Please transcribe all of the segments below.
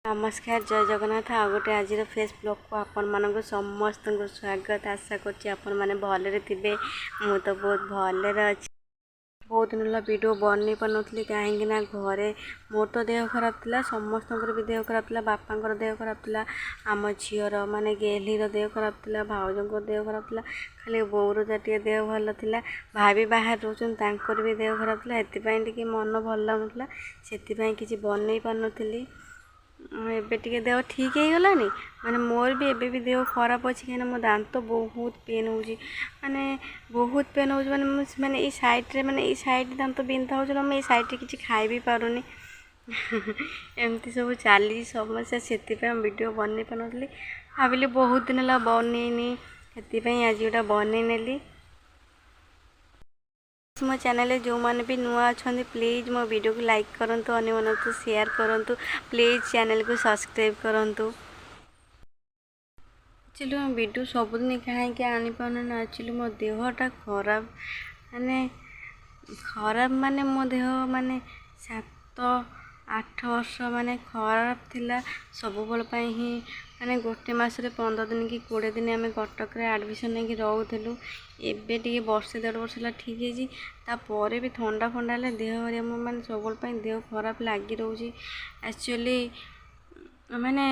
ନମସ୍କାର, ଜୟ ଜଗନ୍ନାଥ। ଆଉ ଗୋଟେ ଆଜିର ଫ୍ରେଶ୍ ବ୍ଲଗ୍କୁ ଆପଣମାନଙ୍କୁ ସମସ୍ତଙ୍କୁ ସ୍ୱାଗତ। ଆଶା କରୁଛି ଆପଣମାନେ ଭଲରେ ଥିବେ। ମୁଁ ତ ବହୁତ ଭଲରେ ଅଛି। ବହୁତ ଦିନ ହେଲା ଭିଡ଼ିଓ ବନେଇ ପାରୁନଥିଲି, କାହିଁକି ନା ଘରେ ମୋର ତ ଦେହ ଖରାପ ଥିଲା, ସମସ୍ତଙ୍କର ବି ଦେହ ଖରାପ ଥିଲା। ବାପାଙ୍କର ଦେହ ଖରାପ ଥିଲା, ଆମ ଝିଅର ମାନେ ଗେହ୍ଲିର ଦେହ ଖରାପ ଥିଲା, ଭାଉଜଙ୍କ ଦେହ ଖରାପ ଥିଲା। ଖାଲି ବୋଉର ଯାହା ଟିକେ ଦେହ ଭଲ ଥିଲା। ଭାଇ ବି ବାହାରେ ରହୁଛନ୍ତି, ତାଙ୍କର ବି ଦେହ ଖରାପ ଥିଲା। ଏଥିପାଇଁ ଟିକେ ମନ ଭଲ ଲାଗୁନଥିଲା, ସେଥିପାଇଁ କିଛି ବନେଇ ପାରୁନଥିଲି। ଏବେ ଟିକେ ଦେହ ଠିକ୍ ହେଇଗଲାଣି। ମାନେ ମୋର ବି ଏବେ ବି ଦେହ ଖରାପ ଅଛି, କାହିଁକିନା ମୋ ଦାନ୍ତ ବହୁତ ପେନ୍ ହେଉଛି, ମାନେ ବହୁତ ପେନ୍ ହେଉଛି। ମାନେ ମୁଁ ମାନେ ଏଇ ସାଇଡ଼୍ରେ, ମାନେ ଏଇ ସାଇଡ଼୍ ଦାନ୍ତ ବିନ୍ଧା ହେଉଛି ନା, ମୁଁ ଏଇ ସାଇଡ଼୍ରେ କିଛି ଖାଇ ବି ପାରୁନି। ଏମିତି ସବୁ ଚାଲିଛି ସମସ୍ୟା। ସେଥିପାଇଁ ମୁଁ ଭିଡ଼ିଓ ବନେଇ ପାରୁନଥିଲି। ଭାବିଲି ବହୁତ ଦିନ ହେଲା ବନେଇନି, ସେଥିପାଇଁ ଆଜି ଗୋଟେ ବନେଇ ନେଲି। ମୋ ଚ୍ୟାନେଲରେ ଯେଉଁମାନେ ବି ନୂଆ ଅଛନ୍ତି, ପ୍ଲିଜ୍ ମୋ ଭିଡ଼ିଓକୁ ଲାଇକ୍ କରନ୍ତୁ, ଅନ୍ୟମାନଙ୍କୁ ସେୟାର କରନ୍ତୁ, ପ୍ଲିଜ୍ ଚ୍ୟାନେଲକୁ ସବସ୍କ୍ରାଇବ୍ କରନ୍ତୁ। ଆକ୍ଚୁଆଲି ମୁଁ ଭିଡ଼ିଓ ସବୁଦିନ କାହିଁକି ଆଣିପାରୁନି ନା, ଆକ୍ଚୁଆଲି ମୋ ଦେହଟା ଖରାପ, ମାନେ ଖରାପ, ମାନେ ମୋ ଦେହ ମାନେ 7-8 ବର୍ଷ ମାନେ ଖରାପ ଥିଲା ସବୁବେଳ ପାଇଁ ହିଁ। ମାନେ ଗୋଟେ ମାସରେ 15 ଦିନ କି 20 ଦିନ ଆମେ କଟକରେ ଆଡ଼ମିସନ୍ ହେଇକି ରହୁଥିଲୁ। ଏବେ ଟିକେ ବର୍ଷେ ଦେଢ଼ ବର୍ଷ ହେଲା ଠିକ୍ ହେଇଛି। ତାପରେ ବି ଥଣ୍ଡା ଫଣ୍ଡା ହେଲେ ଦେହ ହେରିକା ମୋ ମାନେ ସବୁବେଳେ ପାଇଁ ଦେହ ଖରାପ ଲାଗି ରହୁଛି। ଆକ୍ଚୁଆଲି ମାନେ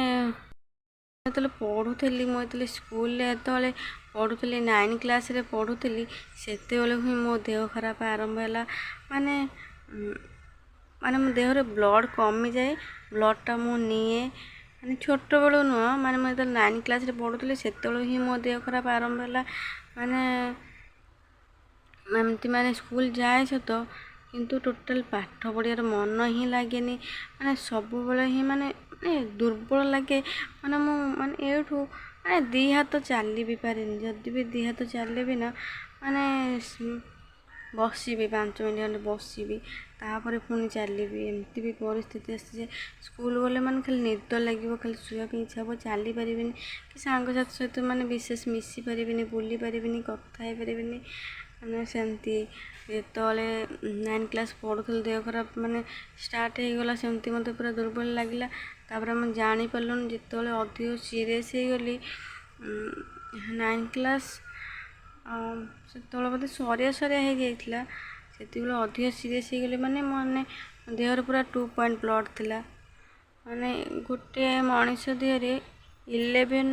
ଯେତେବେଳେ ପଢ଼ୁଥିଲି, ମୁଁ ଯେତେବେଳେ ସ୍କୁଲରେ ଯେତେବେଳେ ପଢ଼ୁଥିଲି, 9 କ୍ଲାସ୍ରେ ପଢ଼ୁଥିଲି, ସେତେବେଳେ ହିଁ ମୋ ଦେହ ଖରାପ ଆରମ୍ଭ ହେଲା। ମାନେ ମୋ ଦେହରେ ବ୍ଲଡ଼୍ କମିଯାଏ, ବ୍ଲଡ଼୍ଟା ମୁଁ ନିଏ। ମାନେ ଛୋଟବେଳୁ ନୁହଁ, ମାନେ ମୁଁ ଯେତେବେଳେ 9 କ୍ଲାସ୍ରେ ପଢ଼ୁଥିଲି, ସେତେବେଳୁ ହିଁ ମୋ ଦେହ ଖରାପ ଆରମ୍ଭ ହେଲା। ମାନେ ଏମିତି ମାନେ ସ୍କୁଲ ଯାଏ ସତ, କିନ୍ତୁ ଟୋଟାଲ୍ ପାଠ ପଢ଼ିବାର ମନ ହିଁ ଲାଗେନି। ମାନେ ସବୁବେଳେ ହିଁ ମାନେ ମାନେ ଦୁର୍ବଳ ଲାଗେ। ମାନେ ମୁଁ ମାନେ ଏଇଠୁ ମାନେ ଦୁଇ ହାତ ଚାଲି ବି ପାରେନି। ଯଦି ବି ଦୁଇ ହାତ ଚାଲିବି ନା, ମାନେ ବସିବି, 5 ମିନିଟ୍ ଖଣ୍ଡେ ବସିବି, ତାପରେ ପୁଣି ଚାଲିବି। ଏମିତି ବି ପରିସ୍ଥିତି ଆସିଛି ଯେ ସ୍କୁଲ ଗଲେ ମାନେ ଖାଲି ନିଦ ଲାଗିବ, ଖାଲି ଶୋଇବା ପାଇଁ ଇଚ୍ଛା ହେବ, ଚାଲିପାରିବିନି କି ସାଙ୍ଗସାଥି ସହିତ ମାନେ ବିଶେଷ ମିଶି ପାରିବିନି, ବୁଲି ପାରିବିନି, କଥା ହେଇପାରିବିନି। ମାନେ ସେମିତି ଯେତେବେଳେ 9 କ୍ଲାସ୍ ପଢ଼ୁଥିଲି, ଦେହ ଖରାପ ମାନେ ଷ୍ଟାର୍ଟ ହେଇଗଲା। ସେମିତି ମୋତେ ପୁରା ଦୁର୍ବଳ ଲାଗିଲା। ତାପରେ ଆମେ ଜାଣିପାରିଲୁନି ଯେତେବେଳେ ଅଧିକ ସିରିୟସ୍ ହେଇଗଲି। 9 କ୍ଲାସ୍ ସେତେବେଳେ ବୋଧେ ସରିଆ ସରିଆ ହେଇଯାଇଥିଲା, ସେତିକିବେଳେ ଅଧିକ ସିରିୟସ୍ ହେଇଗଲି। ମାନେ ଦେହରେ ପୁରା 2 ପଏଣ୍ଟ ବ୍ଲଡ଼୍ ଥିଲା। ମାନେ ଗୋଟେ ମଣିଷ ଦେହରେ 11,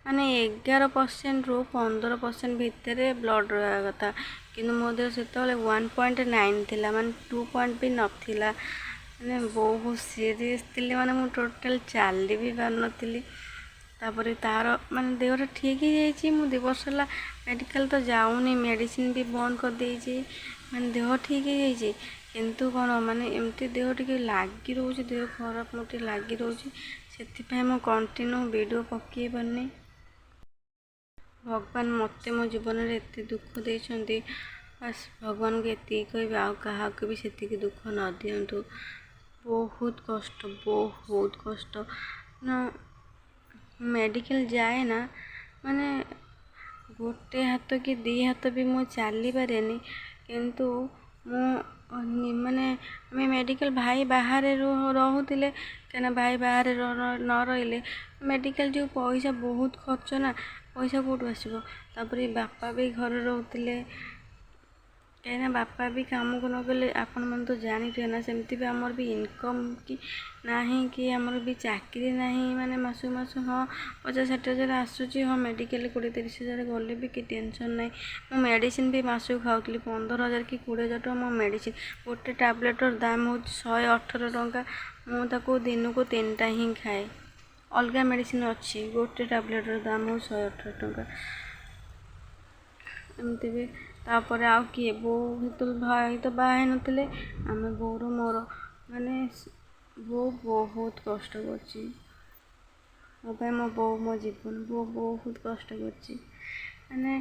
ମାନେ 11%ରୁ 15% ଭିତରେ ବ୍ଲଡ଼୍ ରହିବା କଥା, କିନ୍ତୁ ମୋ ଦେହରେ ସେତେବେଳେ 1.9 ଥିଲା, ମାନେ 2 ପଏଣ୍ଟ ବି ନଥିଲା। ମାନେ ବହୁତ ସିରିୟସ୍ ଥିଲି, ମାନେ ମୁଁ ଟୋଟାଲ୍ ଚାଲି ବି ପାରୁନଥିଲି। ତାପରେ ତା'ର ମାନେ ଦେହଟା ଠିକ୍ ହେଇଯାଇଛି। ମୁଁ 2 ବର୍ଷ ହେଲା ମେଡ଼ିକାଲ ତ ଯାଉନି, ମେଡ଼ିସିନ ବି ବନ୍ଦ କରିଦେଇଛି। ମାନେ ଦେହ ଠିକ୍ ହେଇଯାଇଛି, କିନ୍ତୁ କ'ଣ ମାନେ ଏମିତି ଦେହ ଟିକେ ଲାଗି ରହୁଛି, ଦେହ ଖରାପ ମୋର ଟିକେ ଲାଗି ରହୁଛି। ସେଥିପାଇଁ ମୁଁ କଣ୍ଟିନ୍ୟୁ ଭିଡ଼ିଓ ପକାଇ ପାରୁନି। ଭଗବାନ ମୋତେ ମୋ ଜୀବନରେ ଏତେ ଦୁଃଖ ଦେଇଛନ୍ତି, ବାସ୍ ଭଗବାନଙ୍କୁ ଏତିକି କହିବି, ଆଉ କାହାକୁ ବି ସେତିକି ଦୁଃଖ ନ ଦିଅନ୍ତୁ। ବହୁତ କଷ୍ଟ, ବହୁତ କଷ୍ଟ ନା। ମେଡ଼ିକାଲ ଯାଏ ନା, ମାନେ ଗୋଟେ ହାତ କି ଦୁଇ ହାତ ବି ମୁଁ ଚାଲିପାରେନି। କିନ୍ତୁ ମୁଁ ମାନେ ଆମେ ମେଡ଼ିକାଲ, ଭାଇ ବାହାରେ ରହୁଥିଲେ, କାହିଁକିନା ଭାଇ ବାହାରେ ନ ରହିଲେ ମେଡ଼ିକାଲ ଯେଉଁ ପଇସା ବହୁତ ଖର୍ଚ୍ଚ ନା, ପଇସା କେଉଁଠୁ ଆସିବ? ତାପରେ ବାପା ବି ଘରେ ରହୁଥିଲେ, କାହିଁକିନା ବାପା ବି କାମକୁ ନ ଗଲେ ଆପଣମାନେ ତ ଜାଣିଥିବେ ନା, ସେମିତି ବି ଆମର ବି ଇନକମ୍ କି ନାହିଁ କି ଆମର ବି ଚାକିରି ନାହିଁ। ମାନେ ମାସକୁ ମାସ ହଁ 50-60 ହଜାର ଆସୁଛି, ହଁ ମେଡ଼ିକାଲରେ 20-30 ହଜାର ଗଲେ ବି କି ଟେନସନ୍ ନାହିଁ। ମୁଁ ମେଡ଼ିସିନ ବି ମାସକୁ ଖାଉଥିଲି 15 ହଜାର କି 20 ହଜାର ଟଙ୍କା ମୋ ମେଡ଼ିସିନ। ଗୋଟେ ଟ୍ୟାବଲେଟ୍ର ଦାମ ହେଉଛି 118 ଟଙ୍କା। ମୁଁ ତାକୁ ଦିନକୁ 3ଟା ହିଁ ଖାଏ। ଅଲଗା ମେଡ଼ିସିନ ଅଛି, ଗୋଟେ ଟ୍ୟାବଲେଟ୍ର ଦାମ ହେଉଛି 118 ଟଙ୍କା। ଏମିତି ବି ତାପରେ ଆଉ କିଏ, ବୋଉ ସେତେବେଳେ, ଭାଇ ତ ବାହା ହେଇନଥିଲେ, ଆମେ ବୋଉର ମୋର। ମାନେ ବୋଉ ବହୁତ କଷ୍ଟ କରିଛି ମୋ ପାଇଁ। ମୋ ବୋଉ ମୋ ଜୀବନ। ବୋଉ ବହୁତ କଷ୍ଟ କରିଛି। ମାନେ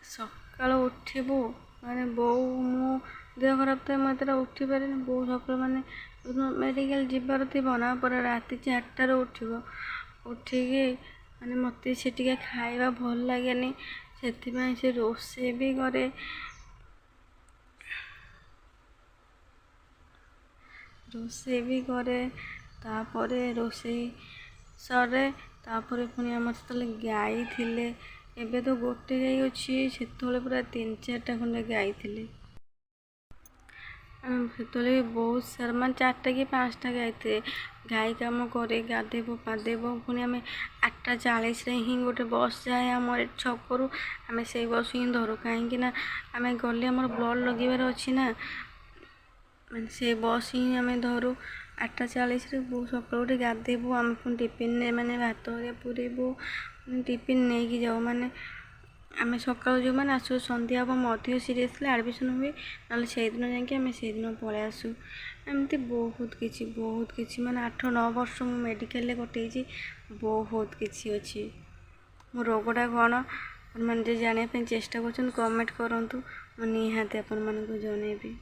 ସକାଳୁ ଉଠିବୁ, ମାନେ ବୋଉ, ମୁଁ ଦେହ ଖରାପ ଥାଏ, ମୁଁ ଏତେଟା ଉଠିପାରେନି। ବୋଉ ସକାଳୁ ମାନେ ମେଡ଼ିକାଲ ଯିବାର ଥିବ ନା, ପୁରା ରାତି 4ଟାରୁ ଉଠିବ। ଉଠିକି ମାନେ ମୋତେ ସେ ଟିକେ ଖାଇବା ଭଲ ଲାଗେନି, ସେଥିପାଇଁ ସେ ରୋଷେଇ ବି କରେ, ରୋଷେଇ ବି କରେ। ତାପରେ ରୋଷେଇ ସରେ। ତାପରେ ପୁଣି ଆମର ସେତେବେଳେ ଗାଈ ଥିଲେ, ଏବେ ତ ଗୋଟେ ଗାଈ ଅଛି, ସେତେବେଳେ ପୁରା ତିନି ଚାରିଟା ଖଣ୍ଡେ ଗାଈ ଥିଲେ। ସେତେବେଳେ ବହୁତ ସାରା, ମାନେ ଚାରିଟା କି ପାଞ୍ଚଟା ଗାଈ ଥିଲେ। ଗାଈ କାମ କରି ଗାଧେଇବ ପାଧେଇବ, ପୁଣି ଆମେ 8:40ରେ ହିଁ ଗୋଟେ ବସ୍ ଯାଏ ଆମର ଏଠି ଛକରୁ, ଆମେ ସେଇ ବସ୍ ହିଁ ଧରୁ, କାହିଁକି ନା ଆମେ ଗଲେ ଆମର ବ୍ଲଡ଼ ଲଗେଇବାର ଅଛି ନା। ମାନେ ସେ ବସ୍ ହିଁ ଆମେ ଧରୁ 8:40ରେ। ବହୁତ ସକାଳୁ ଉଠି ଗାଧେଇବୁ ଆମେ, ପୁଣି ଟିଫିନରେ ମାନେ ଭାତ ହେରିକା ପୁରେଇବୁ, ଟିଫିନ୍ ନେଇକି ଯାଉ। ମାନେ ଆମେ ସକାଳୁ ଯେଉଁମାନେ ଆସୁ, ସନ୍ଧ୍ୟା ହେବ। ଅଧିକ ସିରିୟସ୍ ଥିଲେ ଆଡ଼ମିସନ୍ ହୁଏ, ନହେଲେ ସେଇଦିନ ଯାଇକି ଆମେ ସେଇଦିନ ପଳେଇ ଆସୁ। ଏମିତି ବହୁତ କିଛି, ବହୁତ କିଛି, ମାନେ 8-9 ବର୍ଷ ମୁଁ ମେଡ଼ିକାଲରେ କଟେଇଛି। ବହୁତ କିଛି ଅଛି। ମୋ ରୋଗଟା କ'ଣ, ଆପଣମାନେ ଯଦି ଜାଣିବା ପାଇଁ ଚେଷ୍ଟା କରୁଛନ୍ତି, କମେଣ୍ଟ କରନ୍ତୁ, ମୁଁ ନିହାତି ଆପଣମାନଙ୍କୁ ଜଣେଇବି।